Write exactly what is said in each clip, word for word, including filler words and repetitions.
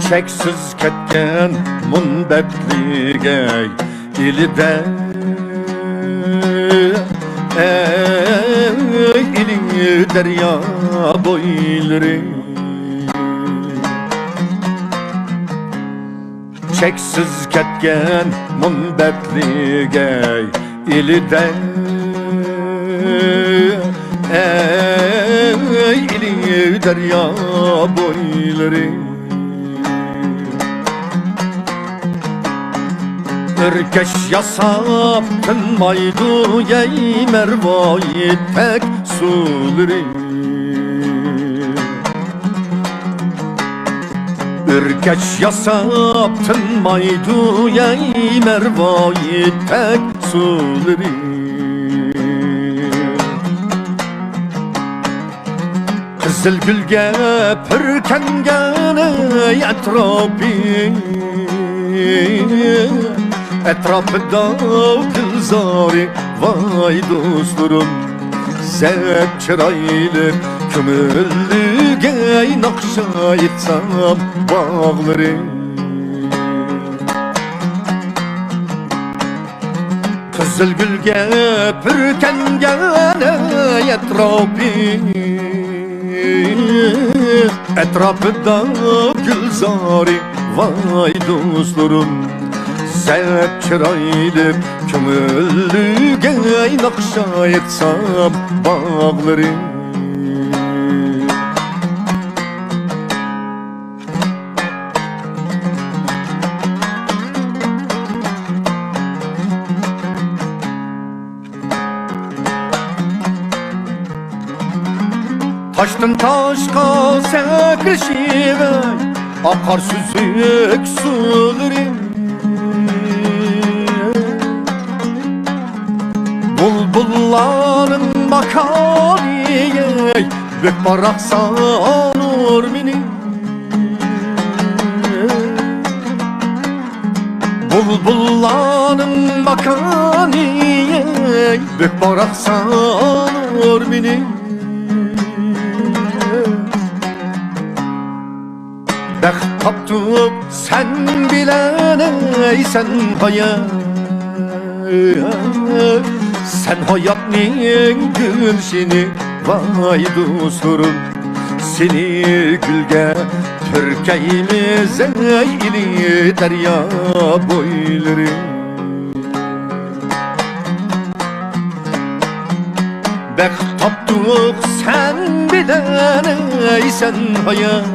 چەكسىز كەتكەن مۇنبەتلىك ئەي ئىلىدە، ئەي ئىلى دەريا بويلىرى. چەكسىز كەتكەن مۇنبەتلىك ئەي ئىلىدە، ئەي ئىلى دەريا بويلىرى. ئۆركەش ياساپ تىنمايدۇ ئەي مەرۋايىتتەك سۇلىرى. ئۆركەش ياساپ تىنمايدۇ ئەي مەرۋايىتتەك سۇلىرى. قىزىل گۈلگە پۈركەنگەن ئەتراپى، ئەتراپىدا گۈلزارى، ۋاي دوستلىرىم، زەپ چىرايلىق، كۆڭۈللۈك ئەي ناخشا ئېيتسام باغلىرى. قىزىل گۈلگە پۈركەنگەن ئەتراپى، ئەتراپىدا گۈلزارى، ۋاي دوستلىرىم، زەپ چىرايلىق، كۆڭۈللۈك ئەي ناخشا ئېيتسام باغلىرى. تاشتىن تاشقا سەكرىشىۋەي ئاقار سۈزۈك سۇلىرى. بۇلبۇللارنىڭ ماكانى، بۆك باراقسان ئورمىنى. بۇلبۇللارنىڭ ماكانى، بۆك باراقسان ئورمىنى. بەخت تاپتۇق سەن بىلەن، ئەي سەن ھايات، سەن ھاياتنىڭ گۈلشىنى، ۋاي دوستلىرىم، سېنى گۈلگە پۈركەيمىز ئەي ئىلى دەريا بويلىرى. بەخت تاپتۇق سەن بىلەن، ئەي سەن ھايات،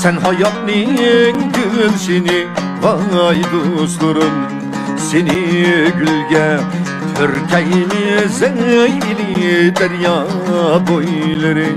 سەن ھاياتنىڭ گۈلشىنى، ۋاي دوستلىرىم، سېنى گۈلگە پۈركەيمىز ئەي ئىلى دەريا بويلىرى.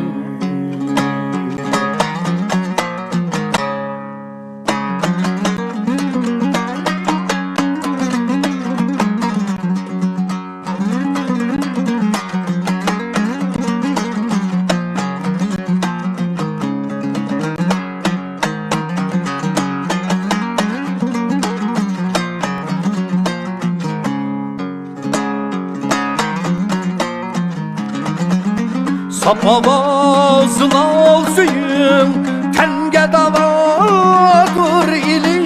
ساپ ئاۋازىڭ ئالسۇن تەنگە داۋادۇر ئىلى.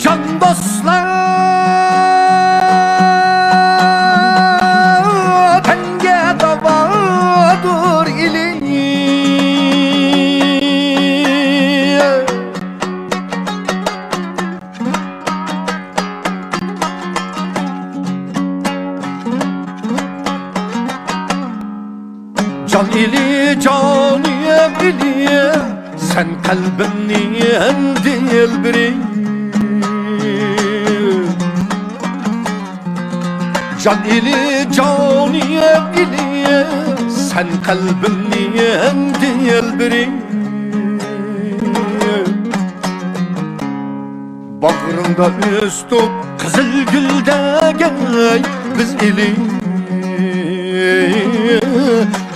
جان دوستلار، تەنگە داۋادۇر ئىلى. جان ئىلى، جانىم ئىلى، سەن قەلبىمنىڭ دىلبىرى. جان ئىلى، جانىم ئىلى، سەن قەلبىمنىڭ دىلبىرى. باغرىڭدا ئۆستۇق قىزىل گۈلدەك بىز ئىلى،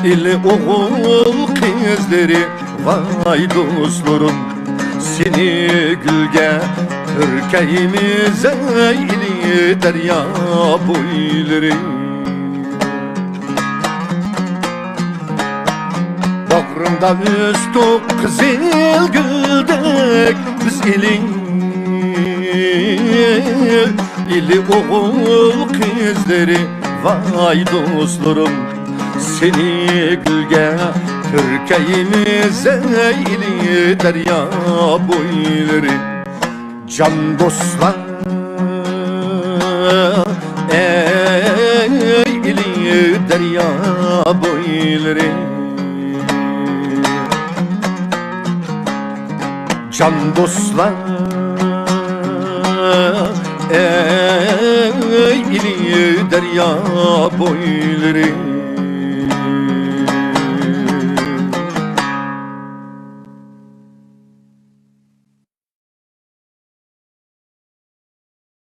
ئىلى ئوغۇل قىزلىرى، ۋاي دوستلىرىم، سېنى گۈلگە پۈركەيمىز ئەي ئىلى دەريا بويلىرى. ئۇچۇڭدا ئۆستۇق قىزىل گۈلدەك بىز ئىلى، ئىلى ئوغۇل قىزلىرى، ۋاي دوستلىرىم، سېنى گۈلگە پۈركەيمىز، ئەي ئىلى دەريا بويلىرى. جان دوستلار، ئەي ئىلى دەريا بويلىرى. جان دوستلار، ئەي ئىلى دەريا بويلىرى.